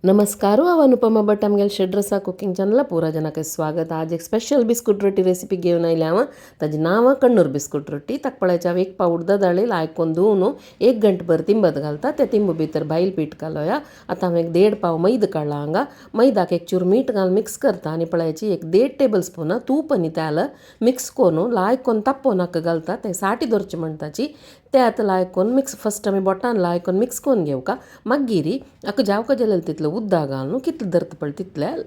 नमस्कार, हांव अनुपमा भट. आमगेले षड्रसा कुकिंग चॅनला पुरा जनाक स्वागत. आज एक स्पेशल बिस्कुट रोटी रेसिपी घेवन आयल्या हांव. ताजें नांव कण्णूर बिस्कुट रोटी. ताका पळयाचे हांव एक पाव उडदा दाळी लायकोन धुवन एक गंट भर तिंबत घालता. त्या तिंबू भितर भायल पीठ घालोया. आतां हांव एक देड पाव मैदा काडला हांगा. मैदाक एक चूर मीठ घालून मिक्स करता आनी पळयाची एक देड टेबल स्पून तूप आनी तेल मिक्स करून लायकोन तापोवन हाका घालता. तें साटी दवरचें म्हणटाची. ते आतां लायकोन मिक्स फस्ट आमी बोटान लायकोन मिक्स करून घेवका. मागीर हाका जावका जाल्यार तितलें उदक घालून कितलें धरता पळय तितलें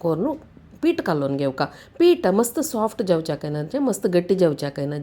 करून पीठ कालोवन घेवका. पीठ मस्त सॉफ्ट जावच्याक येना, मस्त गट्टी जावच्याक येना.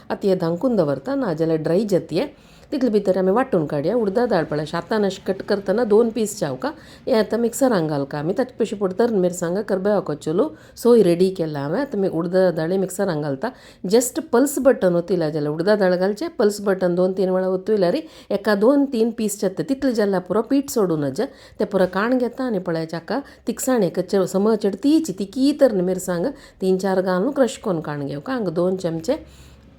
आतां हें धांकून दवरता, नाजाल्यार ड्राय जातलें. तितले भितर आमी वांटून काडया. उडदा दाळ पळय हातान अशें कट करतना दोन पीस जावका. हें आतां मिक्सरान घालका आमी. ताचे पयलीं पडतर मिरसांगा करबेवाको चेलो सोय रेडी केला हांवें. आतां मी उडदा दाळी मिक्सरान घालता. जस्ट पल्स बटन ओतिल्या जाल्यार उडदा दाळ घालचें. पल्स बटन 2-3 वेळा ओतयल्यार एका 2-3 पीस जाता. तितलें जाल्यार पुरो, पीठ सोडूं नज. तें पुरो काण घेता आनी पळयाचे हाका तिखसाणेक समज तीच तिकी तर मिरसांग 3-4 घालून क्रश करून काण घेवका. हांगा 2 चमचे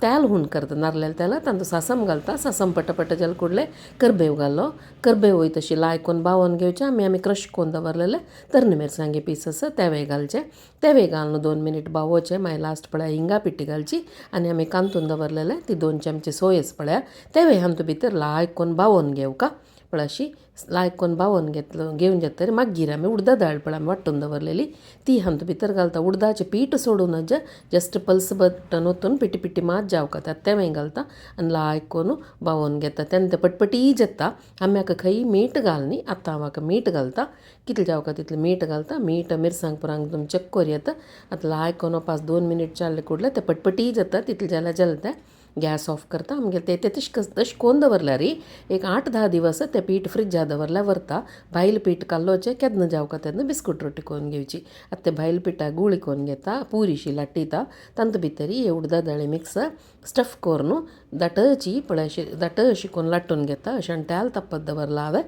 तेल हून करता, नारलेलें तेल. तातूंत सासम घालता. सासम पटापट जालें कुडलें करबेव घालो. करबेव वयता तशी लायकोन बावोन घेवचें. आमी आमी क्रश करून दवरलेले तरणे मिरसांगे पीस आसा तेवे घालचे. तेवे घालून 2 मिनीट बावोवचें. मागीर लास्ट पळया हिंगा पिट्टी घालची आनी आमी कांतून दवरलेले ती 2 चमचे सोयस पळया तेवे हातूंत भितर लायकोन बावोन घेवका. पळय अशी लायकोन बावोन घेतलो घेवन जातकीर मागीर आमी उडदा दाळ पळय आमी वांटून दवरलेली ती हातूंत भितर घालता. उडदाचें पीठ सोडूं नज. जस्ट पल्स बटन ओतून पिटी पिटी मात जावका. तें घालता आनी लायकोन बावोन घेता. तेन्ना तें पटपटी जाता. आमी हाका खंय मीठ घालनी. आतां हांव हाका मीठ घालता. कितलें जावका तितलें मीठ घालता. मीठ मिरसांग पुरांक तुमी चॅक करूं येता. आतां लायकोन 5-2 मिनीट चालले कुडले तें पटपटी जाता. तितलें जाल्यार जालें. तें गॅस ऑफ करता. आमगेलें तें तें तशें करून दवरल्यार एक 8-10 दिवस तें पीठ फ्रिजा दवरल्यार व्हरता. भायल पीठ कालोवचें केन्ना जावका तेन्ना बिस्कूट रोटी करून घेवची. आतां तें भायल पिठाक गुळी करून घेता, पुरीशी लाटिता. तातूंत भितर ही उडदा दाळी मिक्स स्टफ करून दाटची पळय अशी दाट अशी करून लाटून घेता. अशें आनी तेल तापत दवरलां हांवें.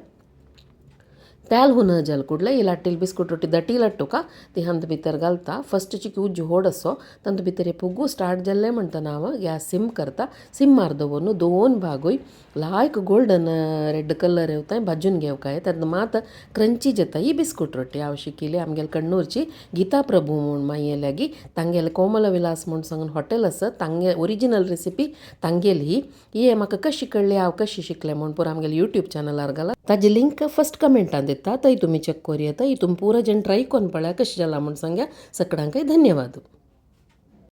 तेल हुन जालें कुडलें ही लाटिल्ली बिस्कूट रोटी दाटी लाटुका ती हातूंत भितर घालता. फस्ट चिकी उज्जू होड असो तातूंत भितर हे फुगू स्टार्ट जाल्लें म्हणटना हांव गॅस सिम करता. सिमार दवरून 2 भागूय लायक गोल्डन रेड कलर येवता भाजून घेवका. तेन्ना मात क्रंची जाता ही बिस्कूट रोटी. हांव शिकिल्ली आमगेले कण्णूरची गीता प्रभू म्हूण मांये लागीं. तांगेलें कोमल विलास म्हूण सांगून हॉटेल आसा. तांगे ओरिजिनल रेसिपी तांगेली ही. म्हाका कशी कळ्ळी, हांव कशी शिकलें म्हूण पुरो आमगेले यूट्यूब चॅनलार घाला. ताजी लिंक फस्ट कमेंटान दिता, थंय तुमी चॅक करूं येता. ही तुमी पुरो जण ट्राय करून पळया कशें जालां म्हूण सांग्या. सगळ्यांकय धन्यवाद.